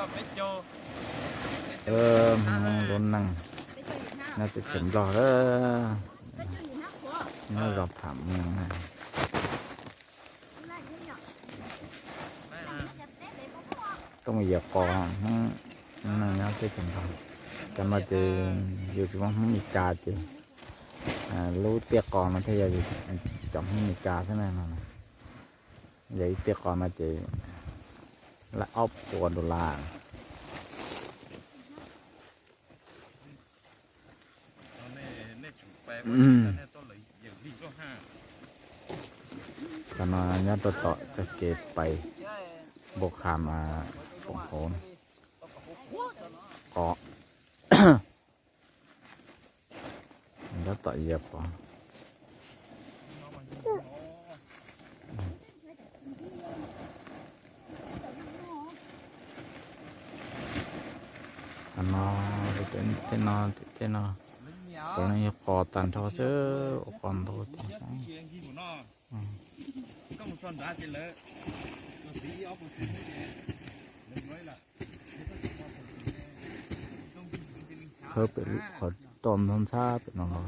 Hmoob lub neej nyob teb chaws Nplog, nyob zos Pham Meej na. Tuaj mus yawm qos Hmoob neej nyob teb chaws Nplog. Cov no ces yus tsis muaj Hmoob Mes Kas ces lub tiaj qos no thiaj yog cov Hmoob Mes Kas xwb na no. Yog ib tiaj qos no ces lawm ob puas dollar. Qhov no nyob rau tom txoj kev pais Npoo Kham, Poom Hauv qos. Nyob tom yawg pov. Qhov no, tej no, tej no puav leej yog qos tag nrho xwb, ua qos ntau tiag. Khawb pem qhov toj ntxhab ntxhab pem no los,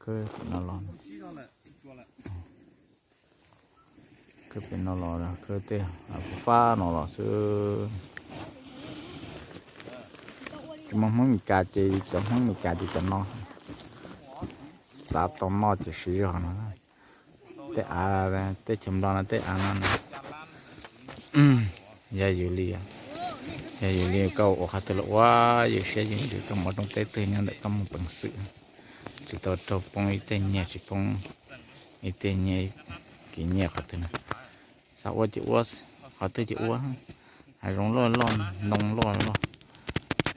khawb pem no los, khawb pem no los, khawb tej fab no los xwb. Tsis muaj Hmoob Mes Kas ces cov Hmoob Mes Kas ces cov no xav tau noj ces siv zog no. Tej av teb chaws Nplog no tej av no yog yus li, yog yus li koj ua qhov twg los ua, yus siab yus ntsws, koj mus rooj teb twg nyob ntawm koj mus peev xwm, tsis tau raug poob ib teg nyiaj tsis poob ib teg nyiaj, kev nyiaj qhov twg na. Xav ua ces ua, qhov twg ces ua. Hav zoov loj loj, ntoo loj loj,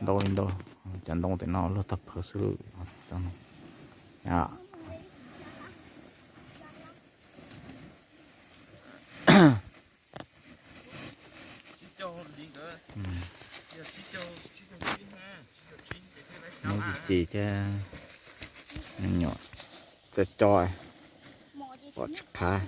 ntau li ntau. Cov ntoo tim no luag tag phawv xwb. Neb cis cis thiab me nyuam co co pom tsis qhav.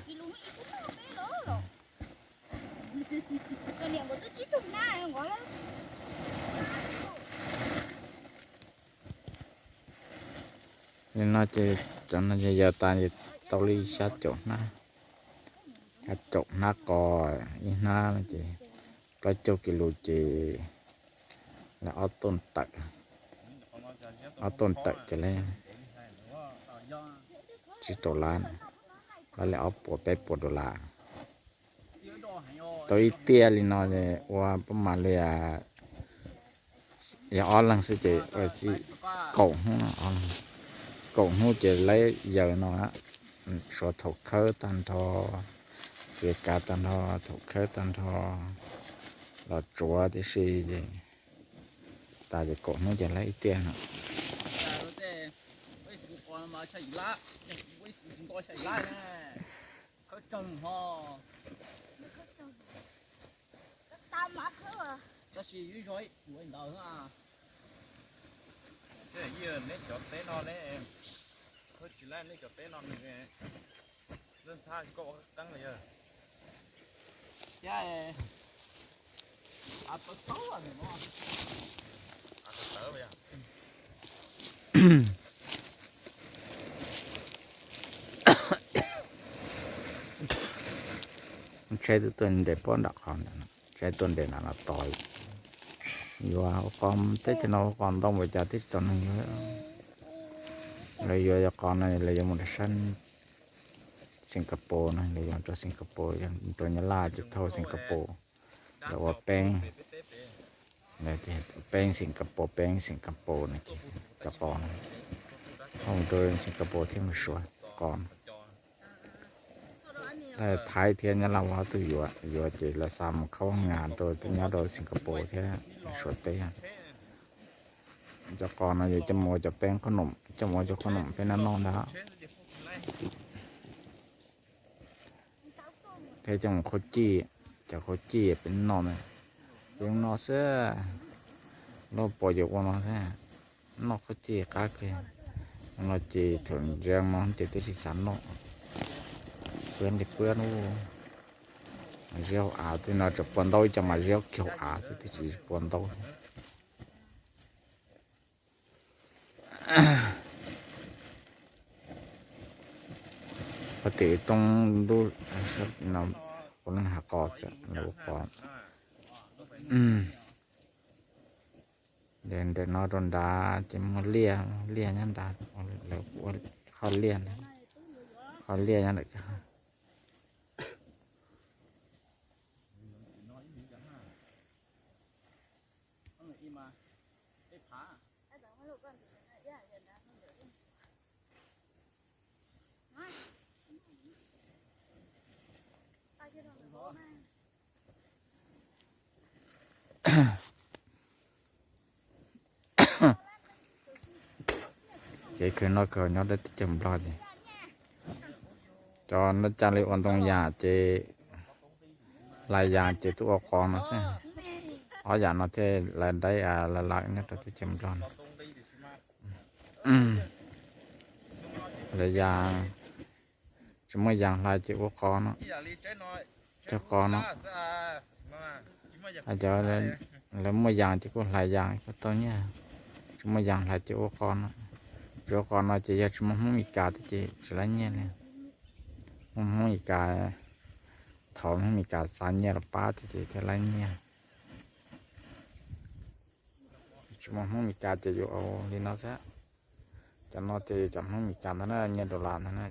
Li no ces cov no ces yawg tas ces tau li xya caum hnab, xya caum hnab qos, ib hnab no ces plaub caug kis lus ces lawv ob tuj tawm, ob tuj tawm ces lawv tsib rau lab, lawv li ob puas peb puas dollar. Tau ib tiaj li no ua pab mam li yog ob leeg xwb ces kaum hnub, kaum hnub ces lawv yaws no, suav thaum khawb tag nrho, txiav kav tag nrho, thaum khawb tag nrho los tsuav tib si ces tas ces kaum hnub ces lawv ib tiaj no. Neb cov teb no ne, khawb tsis laib neb cov teb no nws ntxhab koj ua qeeb li yog. Tsheb twb tuaj nres pob nram qhov ntawd, tsheb tuaj nres nram no tos. Yuav qos teb chaws no ua qos ntau npaum cas twb tsis txaus neeg yuav. Lawv yuav cov qos no lawv yuav mus rau sab Singapore no, lawv yuav rau Singapore, rau Nyab Laj ces thauj Singapore, lawv ua peeb, peeb Singapore, peeb Singapore no ces cov qos no thauj rau Singapore thiab mus Suav qos no. Thaib thiab Nyab Laj ua ob tug yuav, yuav ces lawv xa mus khaub ngas rau nyob rau Singapore thiab Suav teb. Cov qos no yuav coj mus ua cov peeb khob noom, coj mus ua cov khob noom peb noj noj ntag. Thiab coj mus khaub cij, cov khaub cij peb noj na, ces no xwb, luag pom yuav ua no xwb, noj khaub cij qab kawg. No ces thaum ntsia no ces twb tsis xav noj, pab li pab lub. Zib hauv av, tej no tseem puas ntaub ib co mas zib hauv kiag hauv av xwb, twb tsis pua ntaub. Qhov tim roob lub, kuv leej hav qos, lawv ua qos. Ntawm no rau nrad ces muaj liaj, liaj nyob nrad, lawv ua qhov liaj, qhov liaj nyob ntawm. Ces khwv noj khwv haus nyob deb teb chaws Nplog ces cov no ca li ua ntoo yas ces hlais yas ces tuaj ua qos no xwb. Ob yam no thiaj li daib lawm nyob rau teb chaws Nplog no. Hlais yas, tsis muaj yas hlais ces ua qos no, cog qos no. Cov lawv muaj yas ces kuj hlais yas kuj tau nyiaj, tsis muaj yas hlais ces ua qos no. Tsis ua qos no ces yog tsis muaj Hmoob Mes Kas thiab ces tsis laib nyiaj li. Muaj Hmoob Mes Kas, thaum Hmoob Mes Kas xa nyiaj los pab thiab ces thiaj laib nyiaj. Tsis muaj Hmoob Mes Kas ces yuav ua li no xwb. Cov no ces yog cov Hmoob Mes Kas ntag na, nyiaj dollar ntag na.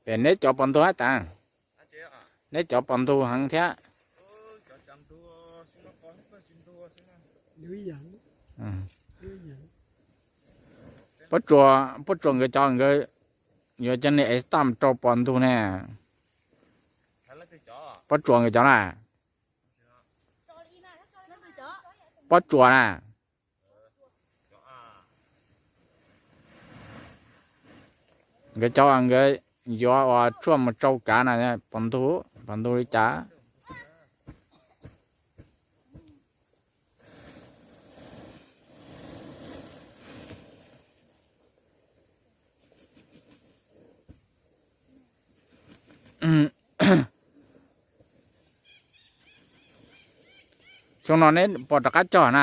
Pem neb cov pos ntug hab tas, neb cov pos ntug heev thiab. Pob tsuas, pob tsuas nkawd cov nkawd yuav cov niag es tam rau pos ntug ne. Pob tsuas nkawd cov na. Pob tsuas na. Nkawd cov nkawd yuav ua tshuaj mus tsau kav na, pos ntug, pos ntug li cas. Xyoo no neb puas rov qab cog na?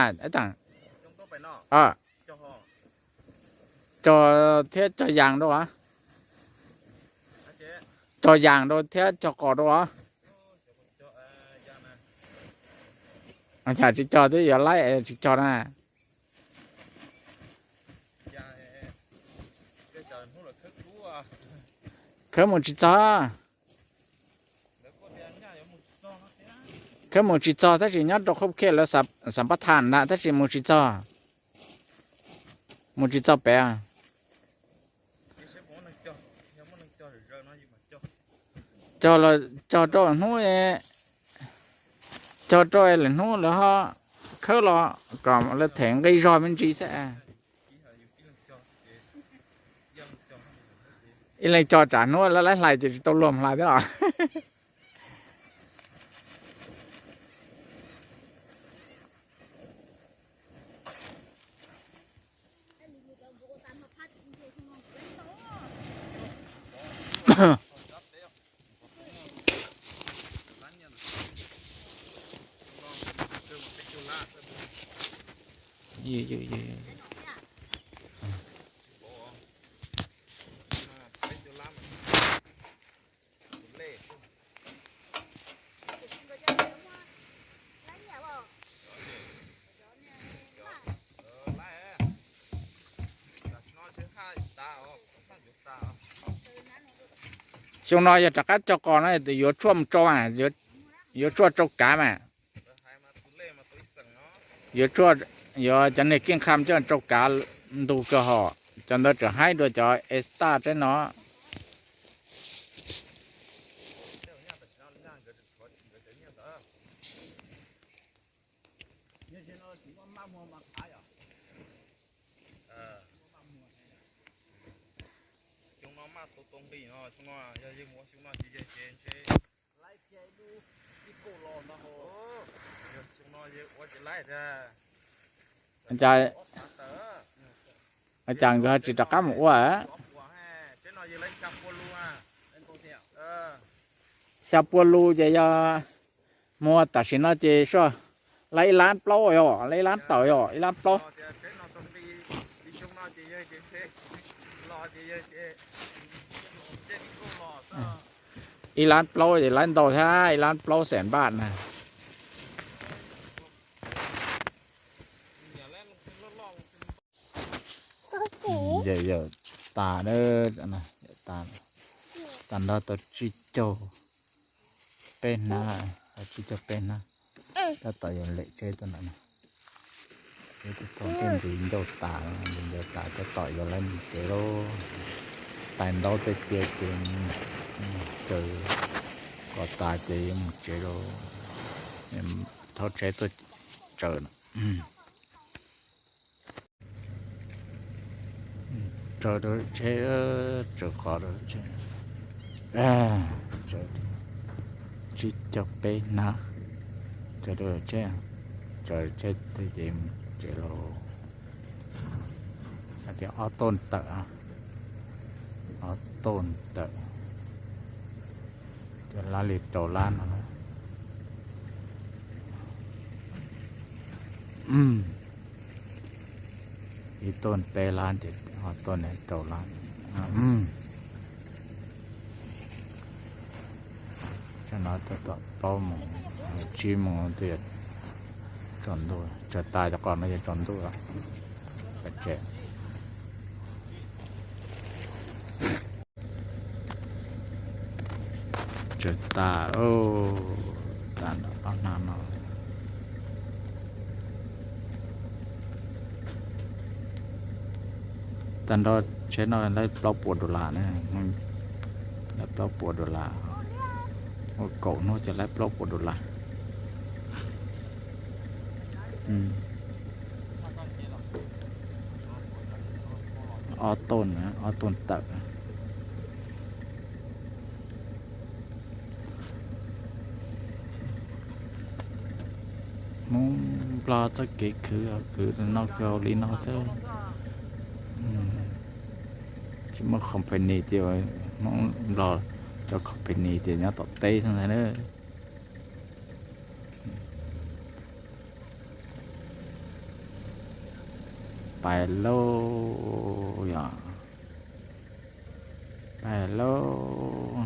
Cog thiab cog yas rau, cog yas rau thiab cog qos rau os. Yam tsis cog twb yuav laib, tsis cog na. Khawb mus tsis txog. Khawb mus tsis txog tab sis nyob rau qhov khej lawv xav pab tham ntag tab sis mus tsis txog. Mus tsis txog pem. Cog los cog rau hnub, cog rau lwm hnub lawv ho khawb los kom lawv them nqi zog me ntsis xwb. Ib leeg cog tsam hnub lawv laib hlais ces tsis tau luag hlais thiab los. Xyoo no yog rov qab cog qos no yuav tshuaj mus tsau, yuav tshuaj tsau kav mas. Yuav tshuaj, yuav cov niag keej qha coj tsau kav ntug kawg hos, cov ntawd tseem haib dua cov Esta teb no. Cas nkawd tsis rov qab mus ua? Xya pua lus ces yog muag tam sim no ces soj, laib ib lab plaub yog, laib ib lab tawm yog, ib lab plaub. Ib lab plaub ces laib ntau thiab, ib lab plaub xees npaj na. Yawm yawm tas, tas nrho tau tsib caug peb hnab, tau tsib caug peb hnab. Tab tom yuav lem tseb tuaj ntawm no. Peb twb tau tej ntsis ncauj tas, ntsis ncauj tas tab tom yuav lawv mus tsev lauj. Tais ntaub tej cia ces tsaws kom tas ces yuav mus tsev lauj. Thauj tsheb tuaj tsaws no. Tsaws rau tsheb, tsaws qhov rau tsheb. Tsaws tsib caug peb hnab, tsaws rau tsheb, tsaws tsheb tag ces mus tsev lauj. Hais tias ob toj ntawm, ob toj ntawm, cov lab li rau lab no. Ib toj peb lab ces ob toj ne rau lab. Tsam no tab tom plaub moos, tsib moos twb yuav tsaus ntuj, tsaws tas cov qos no yuav tsaus ntuj lawm. Tsaws tas, tas nrho ob hnab no. Tag nrho tsheb no laib plaub puas dollar na, laib plaub puas dollar, ua kaum hnub ces laib plaub puas dollar. Ob toj, ob toj tawm. Hmoob Nplog txoj kev khwv, khwv no khwv hauv li no xwb. Tsis muaj company tias, Hmoob Nplog cov company tias nyob tom teb xwb ntag na. Pais lauj yom, pais lauj.